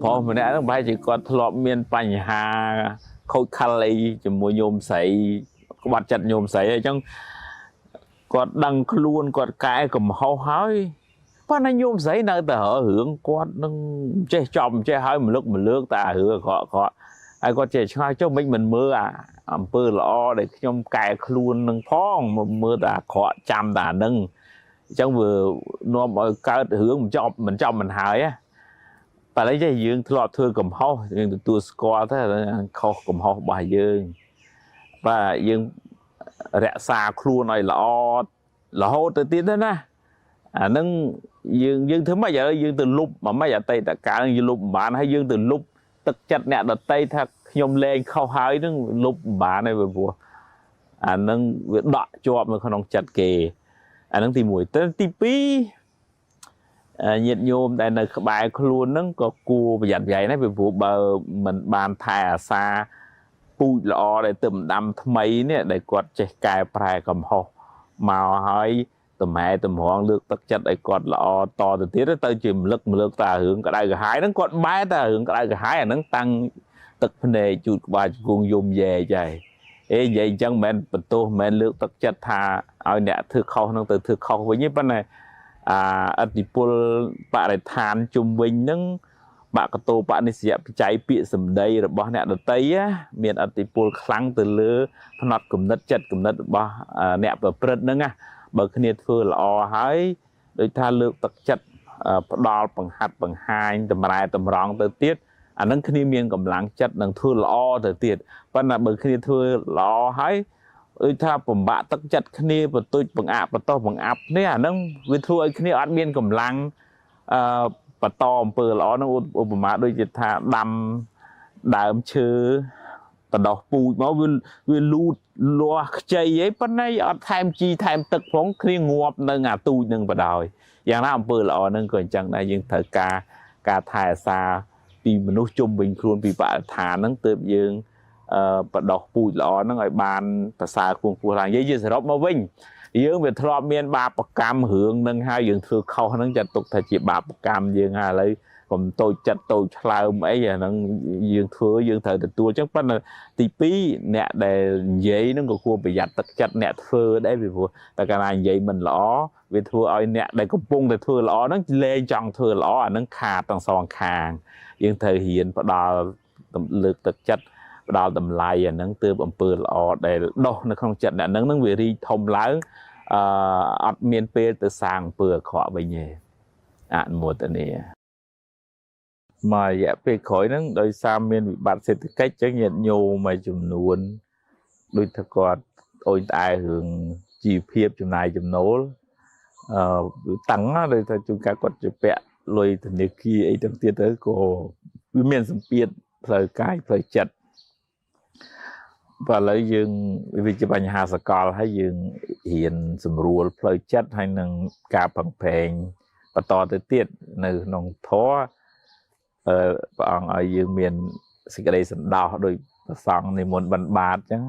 ប្រុសម្នាក់ហ្នឹងប្រហែលជាគាត់ធ្លាប់មានបញ្ហាខូចខលអីជាមួយញោមស្រីក្បត់ចិត្តញោមស្រីអញ្ចឹងគាត់ដឹងខ្លួនគាត់កែកំហុសហើយប៉ុន្តែញោមស្រីនៅតែរករឿងគាត់នឹងចេះចំចេះហើយមលឹកមលើកតែរឿងអាក្រក់អាក្រក់ហើយគាត់ចេះឆ្ងល់ចុះមិនមិនមើលអាអំពើល្អដែលខ្ញុំកែខ្លួននឹងផងមកមើលតែអាក្រក់ចាំតែអានឹងអញ្ចឹងវានាំឲ្យកើតរឿងមិនចប់មិនចប់មិនហើយណា តែឥឡូវចេះយើងធ្លាប់ធ្វើកំហុសយើងទទួលស្គាល់ទៅខុសកំហុសរបស់យើងបាទយើងរក្សាខ្លួនឲ្យល្អរហូតទៅទៀតទៅណាអាហ្នឹងយើងធ្វើម៉េចឥឡូវយើងទៅលុបមកម៉េចអតីតកាលយើងលុបមិនបានហើយយើងទៅលុបទឹកចិត្តអ្នកដតីថាខ្ញុំលែងខុសហើយហ្នឹងលុបមិនបានទេព្រោះអាហ្នឹងវាដក់ជាប់នៅក្នុងចិត្តគេអាហ្នឹងទី1ទៅទី2 ញាតិញោមដែលនៅក្បែរខ្លួនហ្នឹងក៏គួរប្រយ័ត្នប្រយែងដែរពីព្រោះបើមិនបានថែអាសាពូជល្អដែលទៅម្ដាំថ្មីនេះដែលគាត់ចេះកែប្រែកំហុសមកហើយតម្ហែតម្រង់លើកទឹកចិត្តឲ្យគាត់ល្អតទៅទៀតទៅជាមលឹកមលើកតារឿងក្តៅក្រហាយហ្នឹងគាត់បែរតារឿងក្តៅក្រហាយអាហ្នឹងតាំងទឹកភ្នែកជូតក្បាលជង្គង់យំយែកហើយអេនិយាយអញ្ចឹងមិនមែនបន្ទោសមិនមែនលើកទឹកចិត្តថាឲ្យអ្នកធ្វើខុសហ្នឹងទៅធ្វើខុសវិញទេប៉ុន្តែអាឥទ្ធិពលបរិស្ថានជុំវិញហ្នឹងបកតោបនិស្សយបច្ច័យពាក្យសម្ដីរបស់អ្នកដតីមានឥទ្ធិពលខ្លាំងទៅលើផ្នត់គំនិតចិត្តគំនិតរបស់អ្នកប្រព្រឹត្តហ្នឹងណាបើគ្នាធ្វើល្អហើយដូចថាលើកទឹកចិត្តផ្ដល់បង្ហាត់បង្ហាញតម្រែតម្រង់ទៅទៀតអាហ្នឹងគ្នាមានកម្លាំងចិត្តនឹងធ្វើល្អទៅទៀតប៉ុន្តែបើគ្នាធ្វើល្អហើយដូចថាបំបាក់ទឹកចិត្តគ្នាបន្ទុចបង្អាក់បន្តបង្អាប់នេះអាហ្នឹងវាធ្វើឲ្យគ្នាអត់មានកម្លាំងបន្តអំពើល្អហ្នឹងឧបមាដូចជាថាដាំដើមឈើបដោះពូជមកវាលូតលាស់ខ្ចីអីប៉ុន្តែអត់ថែមជីថែមទឹកផងគ្នាងាប់នៅអាទូចនឹងបដោយយ៉ាងណាអំពើល្អហ្នឹងក៏អញ្ចឹងដែរយើងត្រូវការថែអាសាពីមនុស្សជុំវិញខ្លួនពីបរិស្ថានហ្នឹងទើបយើងបដោះពូជល្អហ្នឹងឲ្យបានប្រសើរខ្ពង់ខ្ពស់ឡើងនិយាយជាសរុបមកវិញយើងវាធ្លាប់មានបាបកម្មរឿងហ្នឹងហើយយើងធ្វើខុសហ្នឹងចាត់ទុកថាជាបាបកម្មយើងហើយឥឡូវកុំតូចចិត្តតូចឆ្លើមអីអាហ្នឹងយើងធ្វើយើងត្រូវទទួលអញ្ចឹងប៉ុន្តែទី2អ្នកដែលនិយាយហ្នឹងក៏គួរប្រយ័ត្នទឹកចិត្តអ្នកធ្វើដែរពីព្រោះតែកាលណានិយាយមិនល្អវាធ្វើឲ្យអ្នកដែលកំពុងតែធ្វើល្អហ្នឹងលែងចង់ធ្វើល្អអាហ្នឹងខាតទាំងសងខាងយើងត្រូវរៀនផ្ដល់លើកទឹកចិត្តផ្ដល់តម្លៃអាហ្នឹងទើបអំពើល្អដែលដុះនៅក្នុងចិត្តអ្នកហ្នឹងនឹងវារីកធំឡើងអត់មានពេលទៅសាងអំពើអាក្រក់វិញទេអនុមោទនាមករយៈពេលក្រោយហ្នឹងដោយសារមានវិបត្តិសេដ្ឋកិច្ចចឹងញាតិញោមមួយចំនួនដូចថាគាត់អូនត្អែរឿងជីវភាពចំណាយចំណូលតឹងដូចថាជួនកាលគាត់ជាពាក់លុយធនាគារអីទាំងទៀតទៅក៏វាមានសម្ពាធផ្លូវកាយផ្លូវចិត្តបាទឥឡូវយើងវាជាបញ្ហាសកលហើយយើងរៀនសម្រួលផ្លូវចិត្តហើយនឹងការប្រឹងប្រែងបន្តទៅទៀតនៅក្នុងធម៌ព្រះអង្គឲ្យយើងមានសេចក្តីសន្តោសដោយព្រះសង្ឃនិមន្តបិណ្ឌបាតអញ្ចឹង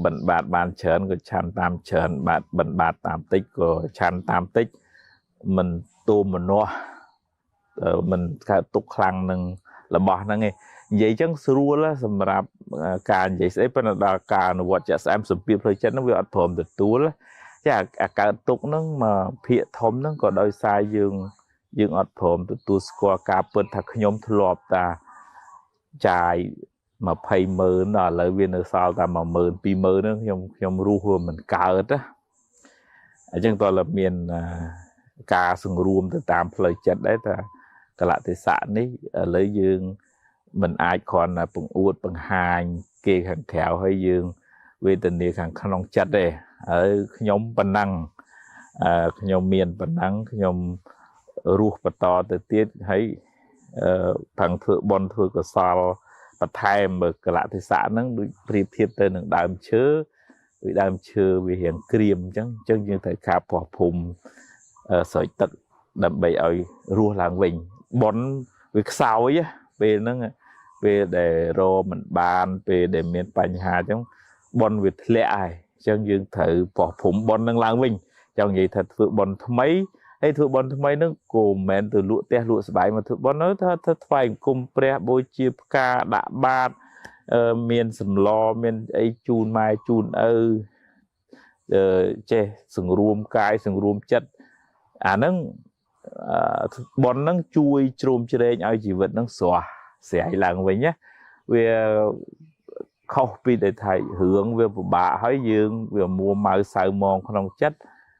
បិណ្ឌបាតបានច្រើនក៏ឆាន់តាមច្រើនបាទបិណ្ឌបាតតាមតិចក៏ឆាន់តាមតិចមិនទូមនាស់មិនកើតទុកខ្លាំងនឹងរបស់ហ្នឹងឯងនិយាយចឹងស្រួលសម្រាប់ការនិយាយស្អីប៉ុន្តែដល់ការអនុវត្តជាក់ស្ដែងសម្ពាធផ្លូវចិត្តហ្នឹងវាអត់ព្រមទទួលចាអាកើតទុកហ្នឹងមកភាកធំហ្នឹងក៏ដោយសារយើងអត់ព្រមទទួលស្គាល់ការពិតថាខ្ញុំធ្លាប់តាចាយ20,000ដល់ឥឡូវវានៅសល់តែ10,000 20,000ហ្នឹងខ្ញុំរស់វាមិនកើតណាអញ្ចឹងតើមានការសង្រួមទៅតាមផ្លូវចិត្តដែរថាកលៈទេសៈនេះឥឡូវយើងមិនអាចគ្រាន់តែពង្អួតបង្ហាញគេខាងក្រៅហើយយើងវេទនាខាងក្នុងចិត្តទេហើយខ្ញុំប៉ុណ្ណឹងខ្ញុំមានប៉ុណ្ណឹងខ្ញុំរស់បន្តទៅទៀតហើយផឹងធ្វើបុណ្យធ្វើកុសលបន្ថែមបើកលៈទេសៈហ្នឹងដូចប្រៀបធៀបទៅនឹងដើមឈើដូចដើមឈើវារៀងក្រៀមអញ្ចឹងយើងត្រូវការពោះភូមិស្រោចទឹកដើម្បីឲ្យរស់ឡើងវិញបុណ្យវាខ្សោយពេលហ្នឹងពេលដែលរមិនបានពេលដែលមានបញ្ហាអញ្ចឹងបុណ្យវាធ្លាក់ហើយអញ្ចឹងយើងត្រូវពោះភូមិបុណ្យនឹងឡើងវិញចង់និយាយថាធ្វើបុណ្យថ្មី ហើយធ្វើបុណ្យថ្មីហ្នឹងក៏មិនមែនទៅលក់ផ្ទះលក់ស្បែកមកធ្វើបុណ្យនោះថាថ្វាយអង្គមព្រះបូជាផ្កាដាក់បាតមានសម្លមានអីជូនម៉ែជូនឪចេះសង្រួមកាយសង្រួមចិត្តអាហ្នឹងបុណ្យហ្នឹងជួយជ្រោមជ្រែងឲ្យជីវិតហ្នឹងស្រស់ស្រាយឡើងវិញណាវាខុសពីដែលថារឿងវាពិបាកហើយយើងវាមួម៉ៅសៅមងក្នុងចិត្ត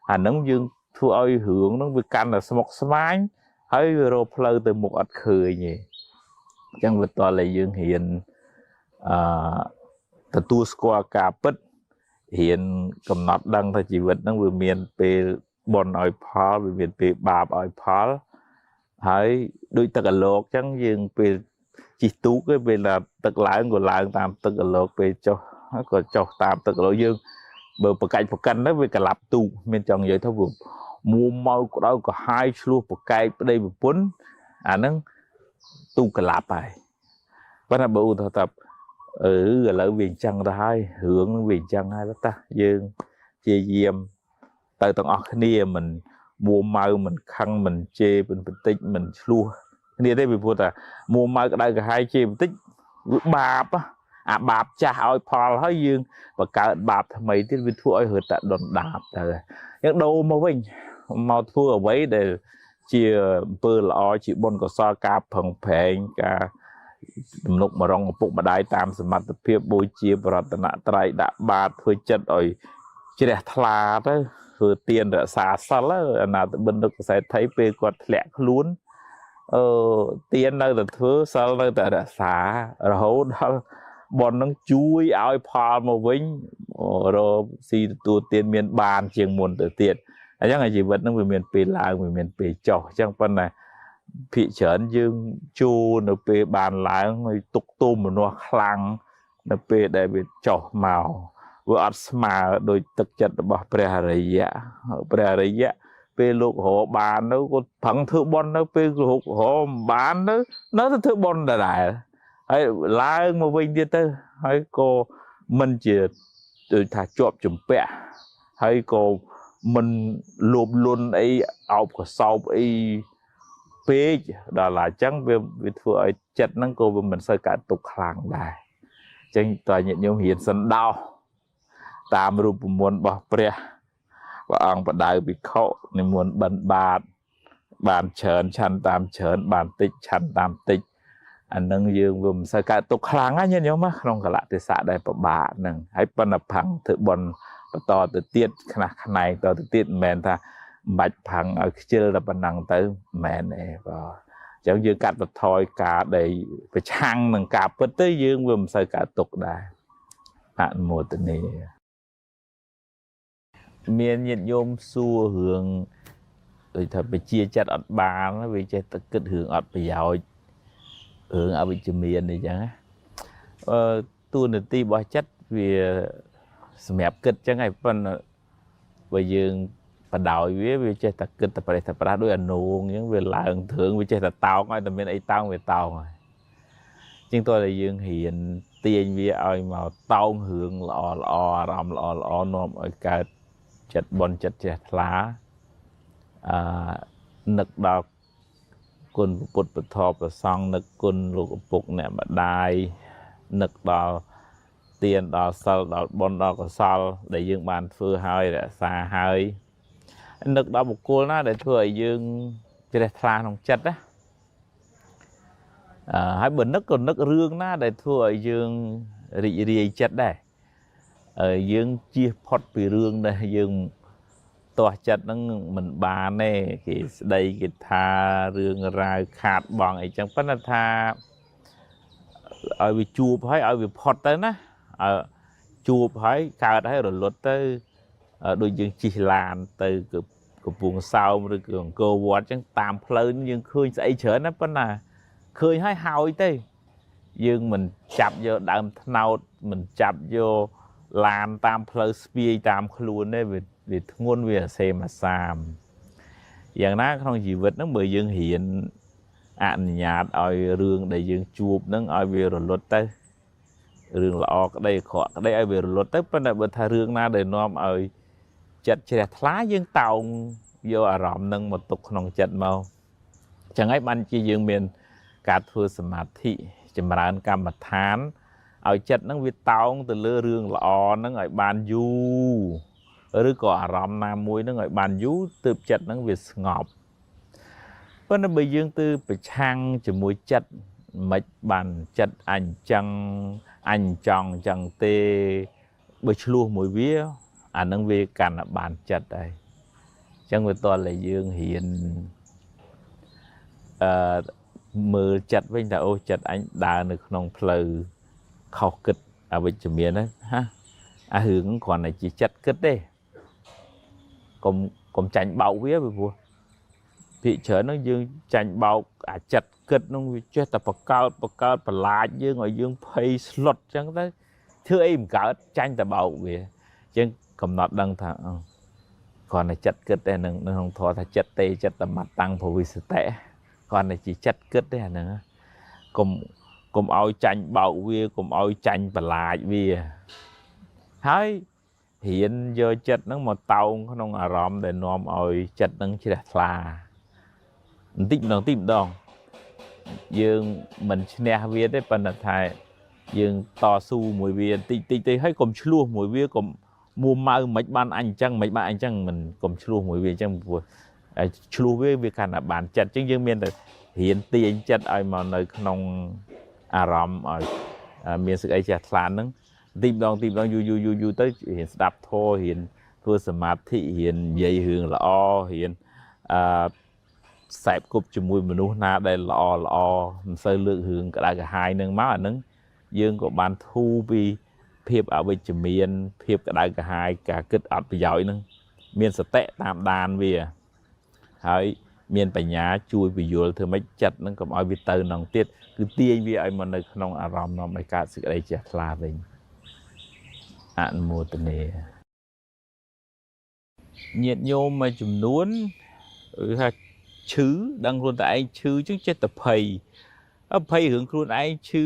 អាហ្នឹងយើងធ្វើឲ្យរឿងហ្នឹងវាកាន់តែស្មុគស្មាញហើយវារកផ្លូវទៅមុខអត់ឃើញទេអញ្ចឹងវាតតែយើងរៀនទទួលស្គាល់ការពិតរៀនកំណត់ដឹងថាជីវិតហ្នឹងវាមានពេលបុណ្យឲ្យផលវាមានពេលបាបឲ្យផលហើយដូចទឹកអាឡោកអញ្ចឹងយើងពេលជិះទូកឯពេលទឹកឡើងក៏ឡើងតាមទឹកអាឡោកពេលចុះក៏ចុះតាមទឹកអាឡោកយើងបើប្រកាច់ប្រកិនទៅវាក្លាប់ទូកមានចង់និយាយថាវាមួម៉ៅក្តៅក្រហាយឆ្លោះប្រកែកប្តីប្រពន្ធអាហ្នឹងទូកក្លាប់ហើយប៉ុន្តែបើឧទាហរណ៍ថាឥឡូវវាអញ្ចឹងទៅហើយរឿងហ្នឹងវាអញ្ចឹងហើយតាយើងជាយាមទៅទាំងអស់គ្នាមិនមួម៉ៅមិនខឹងមិនជេរមិនបន្តិចមិនឆ្លោះគ្នាទេពីព្រោះថាមួម៉ៅក្តៅក្រហាយជេរបន្តិចវាបាបអាបាបចាស់ឲ្យផលហើយយើងបង្កើតបាបថ្មីទៀតវាធ្វើឲ្យរត់តែដុនដាបទៅយើងដូរមកវិញមកធ្វើអ្វីដែលជាអំពើល្អជាបុណ្យកុសលការប្រឹងប្រែងការទំនុកម្រងឪពុកម្ដាយតាមសមត្ថភាពបូជាបរតនត្រ័យដាក់បាតធ្វើចិត្តឲ្យជ្រះថ្លាទៅធ្វើទានរក្សាសិលអនាថបិណ្ឌិកសេដ្ឋីពេលគាត់ធ្លាក់ខ្លួនទាននៅតែធ្វើសិលនៅតែរក្សារហូតដល់បុណ្យនឹងជួយឲ្យផលមកវិញរកស៊ីទទួលទានមានបានជាងមុនទៅទៀតអញ្ចឹងជីវិតនឹងវាមានពេលឡើងវាមានពេលចុះអញ្ចឹងប៉ុន្តែភាគច្រើនយើងជួនៅពេលបានឡើងហើយទុកទោមនស្សខ្លាំងនៅពេលដែលវាចុះមកវាអត់ស្មើដោយទឹកចិត្តរបស់ព្រះអរិយៈព្រះអរិយៈពេលលោករកបានទៅគាត់ប្រឹងធ្វើបុណ្យទៅពេលលោករកមិនបានទៅនៅតែធ្វើបុណ្យដដែលហើយឡើងមកវិញទៀតទៅហើយក៏មិនជាដូចថាជាប់ជំពាក់ហើយក៏មិនលោភលន់អីអោបកសោបអីពេកដល់អញ្ចឹងវាធ្វើឲ្យចិត្តហ្នឹងក៏វាមិនសូវកើតទុក្ខខ្លាំងដែរអញ្ចឹងតើញាតិញោមរៀនសន្តោសតាមរូបមន្តរបស់ព្រះព្រះអង្គបដៅភិក្ខុនិមន្តបិណ្ឌបាតបានច្រើនឆាន់តាមច្រើនបានតិចឆាន់តាមតិចអានឹងយើងវាមិនសូវកើតទុក្ខខ្លាំងណាញាតិញោមក្នុងកលៈទេសៈដែលពិបាកហ្នឹងហើយប៉ុន្តែផឹងធ្វើបុណ្យបន្តទៅទៀតខ្នះខ្នែងតទៅទៀតមិនមែនថាមិនបាច់ផឹងឲ្យខ្ជិលតែប៉ុណ្ណឹងទៅមិនមែនទេបាទអញ្ចឹងយើងកាត់បន្ថយការដែលប្រឆាំងនឹងការពិតទៅយើងវាមិនសូវកើតទុក្ខដែរអនុមោទនាមានញាតិញោមសួររឿងដូចថាបជាចិត្តអត់បានវាចេះតែគិតរឿងអត់ប្រយោជន៍រឿងអវិជ្ជមានអីចឹងណាតួនាទីរបស់ចិត្តវាសម្រាប់គិតចឹងហើយប៉ុន្តែបើយើងបដោយវាចេះតែគិតតែប្រេះតែប្រាស់ដូចអានោងអញ្ចឹងវាឡើងទ្រឿងវាចេះតែតោងឲ្យតែមានអីតោងវាតោងហើយជាងតើតែយើងរៀនទាញវាឲ្យមកតោងរឿងល្អល្អអារម្មណ៍ល្អល្អនាំឲ្យកើតចិត្តបុណ្យចិត្តជ្រះថ្លានឹកដល់គុណពុទ្ធពធប្រសង្ឃនឹកគុណលោកឪពុកអ្នកម្ដាយនឹកដល់ទានដល់សិលដល់បុណ្យដល់កុសលដែលយើងបានធ្វើហើយរក្សាហើយនឹកដល់បុគ្គលណាដែលធ្វើឲ្យយើងជ្រះថ្លាក្នុងចិត្តណាហើយបើនឹកក៏នឹករឿងណាដែលធ្វើឲ្យយើងរីករាយចិត្តដែរយើងជៀសផុតពីរឿងដែលយើងទាស់ចិត្តហ្នឹងមិនបានទេគេស្ដីគេថារឿងរ៉ាវខាតបង់អីចឹងប៉ុន្តែថាឲ្យវាជួបហើយឲ្យវាផុតទៅណាឲ្យជួបហើយកើតហើយរលត់ទៅដូចយើងជិះឡានទៅកំពង់សោមឬក៏អង្គរវត្តចឹងតាមផ្លូវយើងឃើញស្អីច្រើនណាប៉ុន្តែឃើញហើយហើយទៅយើងមិនចាប់យកដើមថ្នោតមិនចាប់យកឡានតាមផ្លូវស្ពាយតាមខ្លួនទេវាធ្ងន់វាអាសេមអាសាមយ៉ាងណាក្នុងជីវិតហ្នឹងបើយើងរៀនអនុញ្ញាតឲ្យរឿងដែលយើងជួបហ្នឹងឲ្យវារលត់ទៅរឿងល្អក្តីអាក្រក់ក្តីឲ្យវារលត់ទៅប៉ុន្តែបើថារឿងណាដែលនាំឲ្យចិត្តជ្រះថ្លាយើងតោង យកអារម្មណ៍នឹងមកទុកក្នុងចិត្តមកអញ្ចឹងហើយបានជាយើងមានការធ្វើសមាធិចម្រើនកម្មដ្ឋានឲ្យចិត្តនឹងវាតោងទៅលើរឿងល្អនឹងឲ្យបានយូរឬក៏អារម្មណ៍ណាមួយនឹងឲ្យបានយូរទើបចិត្តនឹងវាស្ងប់ប៉ុន្តែបើយើងទៅប្រឆាំងជាមួយចិត្តមិនបានចិត្តអញចឹងអញចង់ចឹងទេបើឆ្លោះមួយវាអានឹងវាកាន់តែបានចិត្តហើយអញ្ចឹងវាតើតែយើងរៀនអឺមើលចិត្តវិញថាអូចិត្តអញដើរនៅក្នុងផ្លូវខុសគិតអវិជ្ជមានហ្នឹងហាអារឿងគ្រាន់តែជាចិត្តគិតទេកុំចាញ់បោកវាពីព្រោះភាគច្រើនហ្នឹងយើងចាញ់បោកអាចិត្តគិតហ្នឹងវាចេះតែបកើតបន្លាចយើងឲ្យយើងភ័យស្លុតអញ្ចឹងទៅធ្វើអីមិនកើតចាញ់តែបោកវាអញ្ចឹងកំណត់ដឹងថាគ្រាន់តែចិត្តគិតទេនឹងក្នុងធម៌ថាចិត្តទេចិត្តតមតាំងភវិសតិគ្រាន់តែជាចិត្តគិតទេអាហ្នឹងកុំឲ្យចាញ់បោកវាកុំឲ្យចាញ់បន្លាចវាហើយរៀនយកចិត្តហ្នឹងមកតោងក្នុងអារម្មណ៍ដែលនាំឲ្យចិត្តហ្នឹងជ្រះថ្លាបន្តិចម្ដងតិចម្ដងយើងមិនឈ្នះវាទេប៉ុន្តែថាយើងតស៊ូមួយវាតិចតិចទេហើយកុំឆ្លោះមួយវាកុំមួម៉ៅមិនបានអញអញ្ចឹងមិនបានអញអញ្ចឹងមិនកុំឆ្លោះមួយវាអញ្ចឹងព្រោះឆ្លោះវាវាកាន់តែបានចិត្តអញ្ចឹងយើងមានតែរៀនទាញចិត្តឲ្យមកនៅក្នុងអារម្មណ៍ឲ្យមានសេចក្តីជ្រះថ្លាហ្នឹងទីម្ដងទីម្ដងយូរយូរយូរយូរទៅរៀនស្ដាប់ធម៌រៀនធ្វើសមាធិរៀននិយាយរឿងល្អរៀនអឺខ្សែគប់ជាមួយមនុស្សណាដែលល្អល្អមិនសូវលើករឿងក្តៅក្រហាយនឹងមកអានឹងយើងក៏បានធូរពីភាពអវិជ្ជមានភាពក្តៅក្រហាយការគិតអត់ប្រយោជន៍នឹងមានសតិតាមដានវាហើយមានបញ្ញាជួយពយល់ធ្វើម៉េចចិត្តនឹងកុំឲ្យវាទៅនឹងទៀតគឺទាញវាឲ្យមកនៅក្នុងអារម្មណ៍នាំឲ្យកើតសេចក្តីជ្រះថ្លាវិញអនុមោទនាញាតិញោមមួយចំនួនគឺថាឈឺដឹងខ្លួនតែឯងឈឺចឹងចេះតែភ័យភ័យរឿងខ្លួនឯងឈឺ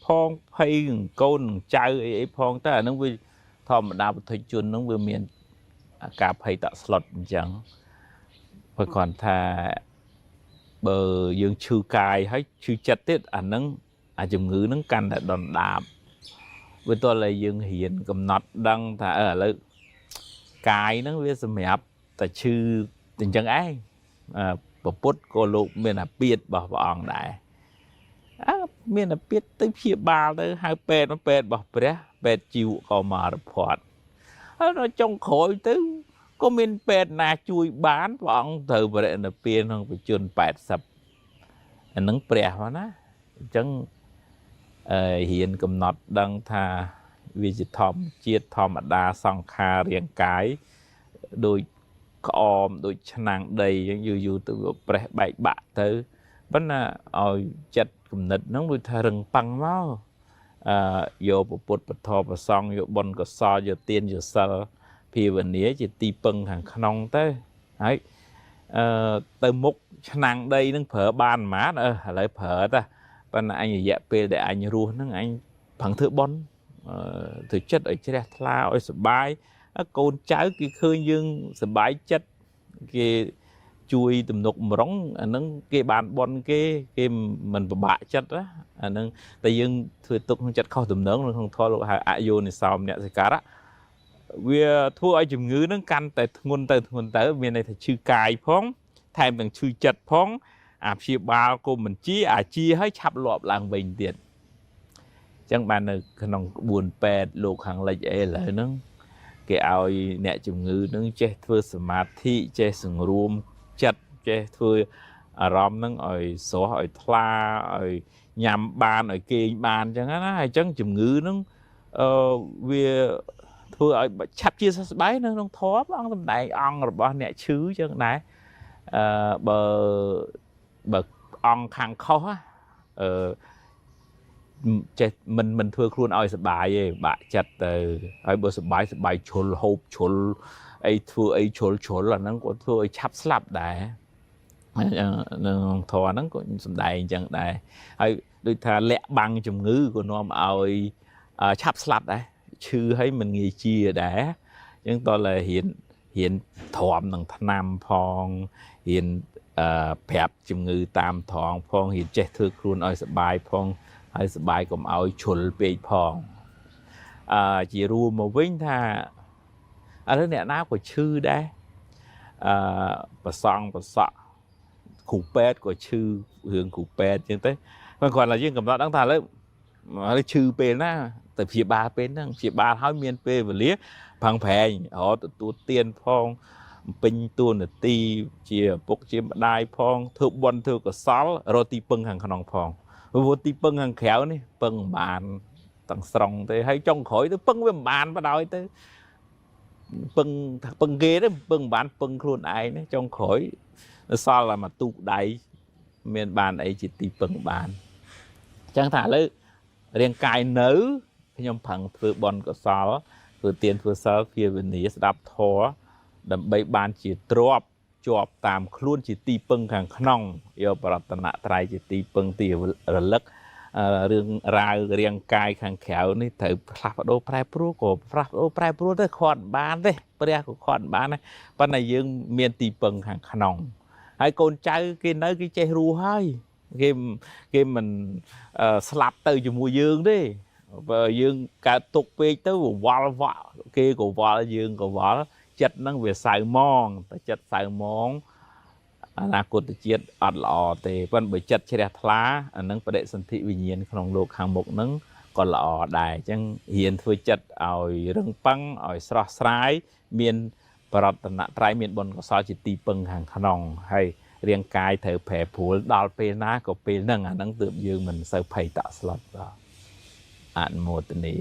ផងភ័យរឿងកូននឹងចៅអីអីផងតែអានឹងវាធម្មតាពុទ្ធជននឹងវាមានអាការភ័យតក់ស្លុតអញ្ចឹងព្រោះគ្រាន់ថាបើយើងឈឺកាយហើយឈឺចិត្តទៀតអានឹងអាជំងឺនឹងកាន់តែដុនដាបវាទល់តែយើងរៀនកំណត់ដឹងថាឥឡូវកាយនឹងវាសម្រាប់តែឈឺអញ្ចឹងឯងពពុទ្ធក៏លោកមានអាពាធរបស់ព្រះអង្គដែរអើមានអាពាធទៅព្យាបាលទៅហៅពេទ្យមកពេទ្យរបស់ព្រះពេទ្យជីវកុមារភ័ព្វហើយដល់ចុងក្រោយទៅក៏មានពេទ្យណាជួយបានព្រះអង្គត្រូវបរិនិព្វានក្នុងបច្ចុប្បន្ន80អានឹងព្រះមកណាអញ្ចឹងរៀនកំណត់ដឹងថាវាជាធម្មជាតិធម្មតាសង្ខាររាងកាយដូចក្អមដូចឆ្នាំងដីអញ្ចឹងយូរយូរទៅវាប្រេះបែកបាក់ទៅប៉ុន្តែឲ្យចិត្តគំនិតហ្នឹងដូចថារឹងប៉ឹងមកយកពុទ្ធពធប្រសង្ឃយកបុណ្យកុសលយកទានយកសិលភាវនាជាទីពឹងខាងក្នុងទៅហើយទៅមុខឆ្នាំងដីហ្នឹងប្រើបានប៉ុន្មានឥឡូវប្រើតាប៉ុន្តែអញរយៈពេលដែលអញរស់ហ្នឹងអញប្រឹងធ្វើបុណ្យធ្វើចិត្តឲ្យជ្រះថ្លាឲ្យសប្បាយកូនចៅគេឃើញយើងសប្បាយចិត្តគេជួយទំនុកម្រុងអាហ្នឹងគេបានបុណ្យគេមិនពិបាកចិត្តណាអាហ្នឹងតែយើងធ្វើទុកក្នុងចិត្តខុសទំនងក្នុងធម៌លោកហៅអយោនិសោមនសិការៈវាធ្វើឲ្យជំងឺហ្នឹងកាន់តែធ្ងន់ទៅធ្ងន់ទៅមានន័យថាឈឺកាយផងថែមទាំងឈឺចិត្តផងអាព្យាបាលក៏មិនជាអាជាឲ្យឆាប់លាប់ឡើងវិញទៀតអញ្ចឹងបាននៅក្នុងក្បួនពេទ្យលោកខាងលិចអីឥឡូវហ្នឹងគេឲ្យអ្នកជំងឺហ្នឹងចេះធ្វើសមាធិចេះសង្រួមចិត្តចេះធ្វើអារម្មណ៍ហ្នឹងឲ្យស្រស់ឲ្យថ្លាឲ្យញ៉ាំបានឲ្យគេងបានអញ្ចឹងណាអញ្ចឹងជំងឺហ្នឹងវាធ្វើឲ្យឆាប់ជាសះស្បើយនៅក្នុងធម៌ព្រះអង្គសម្ដែងអង្គរបស់អ្នកឈឺអញ្ចឹងដែរបើអង្គខាងខុសចេះមិនធ្វើខ្លួនឲ្យសប្បាយទេបាក់ចិត្តទៅហើយបើសប្បាយសប្បាយជ្រុលហូបជ្រុលអីធ្វើអីជ្រុលជ្រុលអាហ្នឹងក៏ធ្វើឲ្យឆាប់ស្លាប់ដែរនឹងធម៌ហ្នឹងក៏សំដែងអញ្ចឹងដែរហើយដូចថាលាក់បាំងជំងឺក៏នាំឲ្យឆាប់ស្លាប់ដែរឈឺហើយមិនងាយជាដែរអញ្ចឹងតើតែរៀន ហ៊ានទ្រាំនឹងថ្នាំផងហ៊ានប្រាប់ជំងឺតាមត្រង់ផងហ៊ានចេះធ្វើខ្លួនឲ្យសប្បាយផងហើយសប្បាយកុំឲ្យជ្រុលពេកផងជារួមមកវិញថាឥឡូវអ្នកណាក៏ឈឺដែរប្រសង់ប្រសក់គ្រូពេទ្យក៏ឈឺរឿងគ្រូពេទ្យអញ្ចឹងទៅគ្រាន់តែយើងកំណត់ដឹងថាឥឡូវឈឺពេលណាទៅព្យាបាលពេលហ្នឹងព្យាបាលហើយមានពេលវេលាប្រឹងប្រែងរកទទួលទានផងពេញតួនាទីជាឪពុកជាម្ដាយផងធ្វើបុណ្យធ្វើកុសលរកទីពឹងខាងក្នុងផងព្រោះទីពឹងខាងក្រៅនេះពឹងមិនបានទាំងស្រុងទេហើយចុងក្រោយទៅពឹងវាមិនបានបដ ாய் ទៅពឹងគេទេពឹងមិនបានពឹងខ្លួនឯងទេចុងក្រោយសល់តែមួយទូកដៃមានបានអីជាទីពឹងបានអញ្ចឹងថាឥឡូវរាងកាយនៅខ្ញុំប្រឹងធ្វើបុណ្យកុសលធ្វើទានធ្វើសិលភាវនាស្ដាប់ធម៌ដើម្បីបានជាទ្រព្យជាប់តាមខ្លួនជាទីពឹងខាងក្នុងយកបរតនត្រ័យជាទីពឹងទីរលឹករឿងរ៉ាវរាងកាយខាងក្រៅនេះត្រូវផ្លាស់ប្ដូរប្រែប្រួលក៏ផ្លាស់ប្ដូរប្រែប្រួលទៅខាត់បានទេព្រះក៏ខាត់បានដែរប៉ុន្តែយើងមានទីពឹងខាងក្នុងហើយកូនចៅគេនៅគេចេះរស់ហើយគេមិនស្លាប់ទៅជាមួយយើងទេបើយើងកើតទុកពេកទៅវល់វក់គេក៏វល់យើងក៏វល់ចិត្តហ្នឹងវាសៅមងតែចិត្តសៅមងអនាគតជាតិអត់ល្អទេប៉ុន្តែបើចិត្តជ្រះថ្លាអានឹងបដិសន្ធិវិញ្ញាណក្នុងលោកខាងមុខហ្នឹងក៏ល្អដែរអញ្ចឹងរៀនធ្វើចិត្តឲ្យរឹងប៉ឹងឲ្យស្រស់ស្រាយមានបរតនត្រ័យមានបុណ្យកុសលជាទីពឹងខាងក្នុងហើយរាងកាយត្រូវប្រែប្រួលដល់ពេលណាក៏ពេលហ្នឹងអាហ្នឹងទើបយើងមិនសូវភ័យតក់ស្លុតបាទអនុមោទនា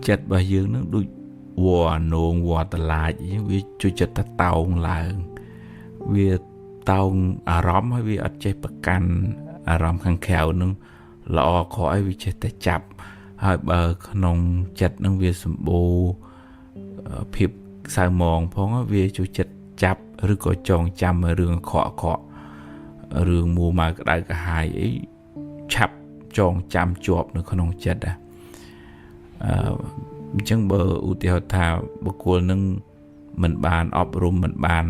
ចិត្តរបស់យើងនឹងដូចវល្លិនងវល្លិតឡាចអញ្ចឹងវាជួយចិត្តតែតោងឡើងវាតោងអារម្មណ៍ហើយវាអត់ចេះប្រកាន់អារម្មណ៍ខាងក្រៅនឹងល្អខកឲ្យវាចេះតែចាប់ហើយបើក្នុងចិត្តនឹងវាសម្បូរភាពសៅមងផងវាជួយចិត្តចាប់ឬក៏ចងចាំរឿងខកខករឿងមួម៉ៅក្តៅក្រហាយអីឆាប់ចងចាំជាប់នៅក្នុងចិត្តណាអញ្ចឹងបើឧទាហរណ៍ថាបុគ្គលនឹងមិនបានអប់រំមិនបាន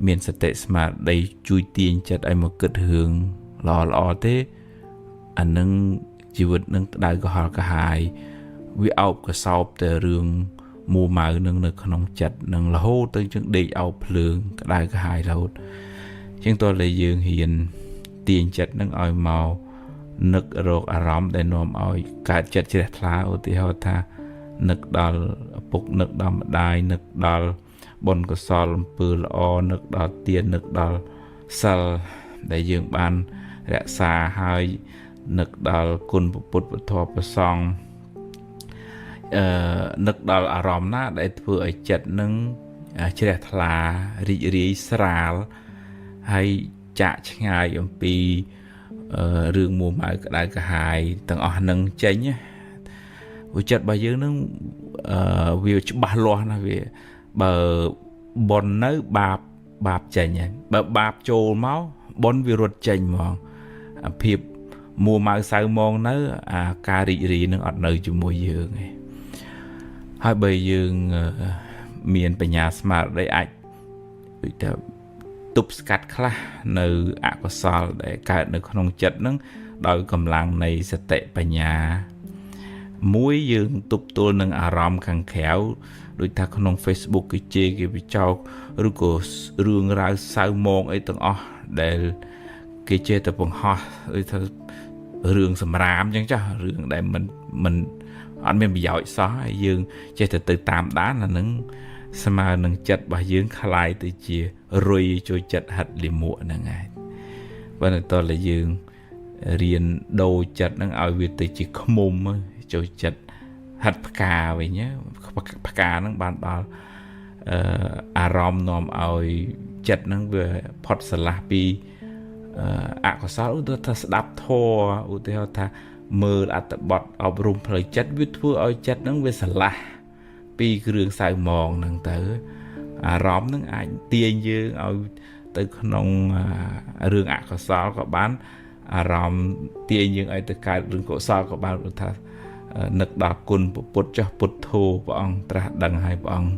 មានសតិស្មារតីជួយទាញចិត្តឲ្យមកគិតរឿងល្អល្អទេអានឹងជីវិតនឹងក្តៅក្រហល់ក្រហាយវាអោបកសោបតែរឿងមួម៉ៅនឹងនៅក្នុងចិត្តនឹងរហូតទៅជាងដេកអោបភ្លើងក្តៅក្រហាយរហូតជាងតើតែយើងហ៊ានទាញចិត្តនឹងឲ្យមកនឹករកអារម្មណ៍ដែលនាំឲ្យកើតចិត្តជ្រះថ្លាឧទាហរណ៍ថានឹកដល់ឪពុកនឹកដល់ម្ដាយនឹកដល់បុណ្យកុសលអំពើល្អនឹកដល់ទាននឹកដល់សិលដែលយើងបានរក្សាហើយនឹកដល់គុណពុទ្ធពធប្រសង្ឃនឹកដល់អារម្មណ៍ណាដែលធ្វើឲ្យចិត្តនឹងជ្រះថ្លារីករាយស្រាលហើយចាក់ឆ្ងាយអំពីរឿងមួម៉ៅក្តៅក្រហាយទាំងអស់នឹងចេញព្រោះចិត្តរបស់យើងនឹងវាច្បាស់លាស់ណាស់វាបើបុណ្យនៅបាបបាបចេញហើយបើបាបចូលមកបុណ្យវារត់ចេញហ្មងអាភាពមួម៉ៅសៅមងនៅអាការរីករាយនឹងអត់នៅជាមួយយើងទេហើយបើយើងមានបញ្ញាស្មារតីអាចដូចថាទប់ស្កាត់ខ្លះនៅអកុសលដែលកើតនៅក្នុងចិត្តនឹងដោយកម្លាំងនៃសតិបញ្ញាមួយយើងទប់ទល់នឹងអារម្មណ៍ខាងក្រៅដូចថាក្នុង Facebook គេជេរគេបញ្ចោកឬក៏រឿងរ៉ាវសៅមងអីទាំងអស់ដែលគេចេះតែបង្ហោះដូចថារឿងសម្រាមអញ្ចឹងចាស់រឿងដែលមិនអត់មានប្រយោជន៍សោះហើយយើងចេះតែទៅតាមដានអានឹងស្មើនឹងចិត្តរបស់យើងคล้ายទៅជារុយចូលចិត្តហិតលិមួកហ្នឹងឯងបើតើយើងរៀនដូរចិត្តហ្នឹងឲ្យវាទៅជាឃុំចូលចិត្តហិតផ្កាវិញផ្កាហ្នឹងបានដល់អារម្មណ៍នាំឲ្យចិត្តហ្នឹងវាផុតស្រឡះពីអកុសលឧទាហរណ៍ថាស្ដាប់ធម៌ឧទាហរណ៍ថាមើលអត្ថបទអប់រំផ្លូវចិត្តវាធ្វើឲ្យចិត្តហ្នឹងវាស្រឡះពីគ្រឿងសៅមងហ្នឹងទៅអារម្មណ៍ហ្នឹងអាចទាញយើងឲ្យទៅក្នុងរឿងអកុសលក៏បាន អារម្មណ៍ទាញយើងឲ្យទៅកើតរឿងកុសលក៏បានព្រោះថានឹកដល់គុណពុទ្ធចុះពុទ្ធោព្រះអង្គត្រាស់ដឹងហើយព្រះអង្គ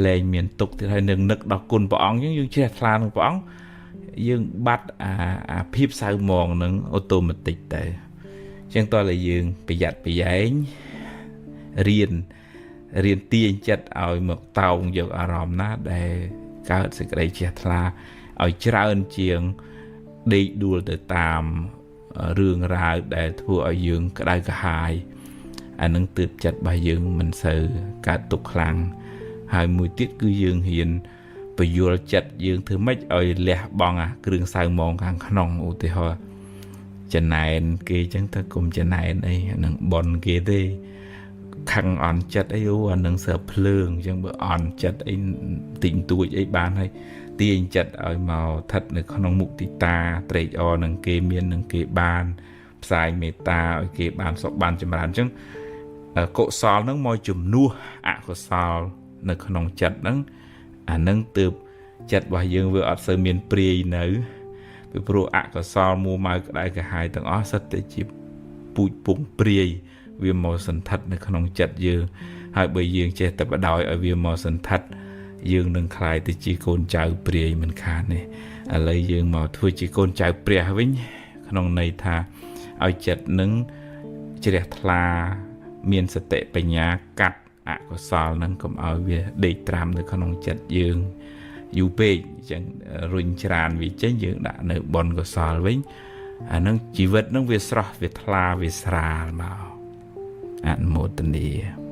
លែងមានទុក្ខទៀតហើយនឹងនឹកដល់គុណព្រះអង្គយើងជ្រះថ្លានឹងព្រះអង្គយើងបាត់អាភាពសៅហ្មងនឹងអូតូម៉ាទិកទៅអញ្ចឹងតើតែយើងប្រយ័ត្នប្រយែងរៀនទាញចិត្តឲ្យមកតោងយកអារម្មណ៍ណាដែលកើតសេចក្តីជ្រះថ្លាឲ្យច្រើនជាងដេកដួលទៅតាមរឿងរ៉ាវដែលធ្វើឲ្យយើងក្តៅក្រហាយអានឹងទើបចិត្តរបស់យើងមិនសូវកើតទុក្ខខ្លាំងហើយមួយទៀតគឺយើងហ៊ានពយល់ចិត្តយើងធ្វើម៉េចឲ្យលះបង់អាគ្រឿងសៅហ្មងខាងក្នុងឧទាហរណ៍ចំណែនគេចឹងទៅគុំចំណែនអីអានឹងបនគេទេខឹងអន់ចិត្តអីអូអានឹងសើភ្លើងអញ្ចឹងបើអន់ចិត្តអីតិចតួចអីបានហើយទាញចិត្តឲ្យមកស្ថិតនៅក្នុងមុទិតាត្រេកអរនឹងគេមាននឹងគេបានផ្សាយមេត្តាឲ្យគេបានសុខបានចម្រើនអញ្ចឹងកុសលនឹងមកជំនួសអកុសលនៅក្នុងចិត្តហ្នឹងអានឹងទើបចិត្តរបស់យើងវាអត់សូវមានព្រាយនៅពីព្រោះអកុសលមួម៉ៅក្តៅក្រហាយទាំងអស់សិតតែជាពូជពងព្រាយវាមកសន្ធិដ្ឋនៅក្នុងចិត្តយើងហើយបើយើងចេះតែបដោយឲ្យវាមកសន្ធិដ្ឋយើងនឹងក្លាយទៅជាកូនចៅព្រាយមិនខានទេឥឡូវយើងមកធ្វើជាកូនចៅព្រះវិញក្នុងន័យថាឲ្យចិត្តនឹងជ្រះថ្លាមានសតិបញ្ញាកាត់អកុសលនឹងកុំឲ្យវាដេកត្រាំនៅក្នុងចិត្តយើងយូរពេកអញ្ចឹងរុញច្រានវាចេញយើងដាក់នៅបុណ្យកុសលវិញអានឹងជីវិតនឹងវាស្រស់វាថ្លាវាស្រាលមកអនុមោទនា។